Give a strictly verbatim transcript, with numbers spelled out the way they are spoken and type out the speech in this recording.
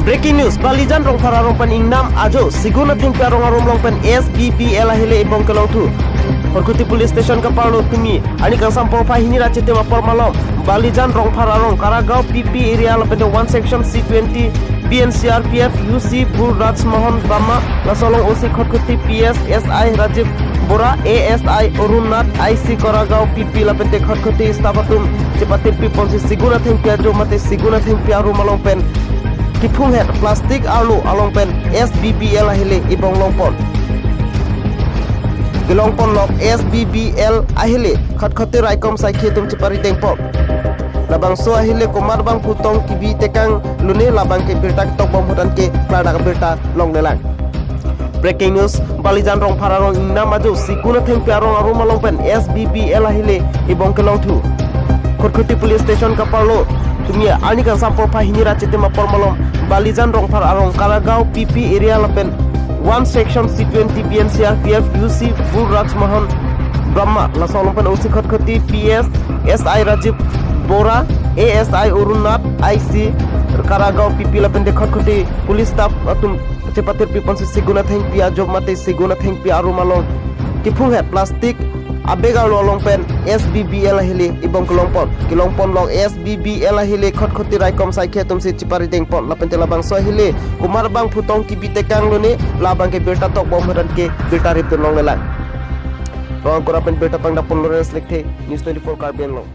Breaking news, Balijan Rongphar arong pen ingnam ajo Sigun athengpi arong arum along pen S B B L ahile ibong kelongthu. Khatkhati Police Station kaparlo tumi arni kangsam porphai hini ra chitim apor malom Balijan Rongphar arong Karagaon P P area lapen one section C twenty B N C R P F U C Bur Raj Mohan Brahma, laso along O C Khatkhati P S S I Rajiv Bora, A S I Arun Nath, I C Karagaon P P lapen te Khatkhati staff atum chepatirpi ponsi Sigun athengpi ajo mate Sigun athengpi arum along pen kiphunghet plastic arlo along pen S B B L ahile ibong longpon. Kelongpon lok S B B L ahile Khatkhati raikom saikhi atum cheparidengpon. Labangso ahile komat bangphu tong kebi tekang lone, labang ke birta tokbom ahut anke klardak birta longlelang. Breaking news, Balijan Rongphar arong ingnam ajo Sigun athengpi arong arum along pen S B B L ahile ibong kelongthu. Khatkhati Police Station kaparlo tumi arni kangsam porphai hini ra chitim apor malom Balijan Rongphar arong Karagaon P P area lapen one section C twenty B N C R P F U C Bur Raj Mohan Brahma, laso along pen O C Khatkhati P S S I Rajiv Bora, A S I Arun Nath, I C Karagaon P P lapen te Khatkhati Police staff atum chepatirpi ponsi Sigun athengpi ajo mate Sigun athengpi arum along kiphunghet plastic abeg arlo along pen S B B L ahile ibong kelongpon. Kelongpon lok S B B L ahile Khatkhati raikom saikhi atum si cheparidengpon lapen te labangso ahile komat bangphu tong kebi tekang lone, labang ke birta tokbom ahut anke birta ripdun longlelang. Rong Angkor pen birta pangdapon Lawrence Lekthe, News twenty-four Karbi Anglong.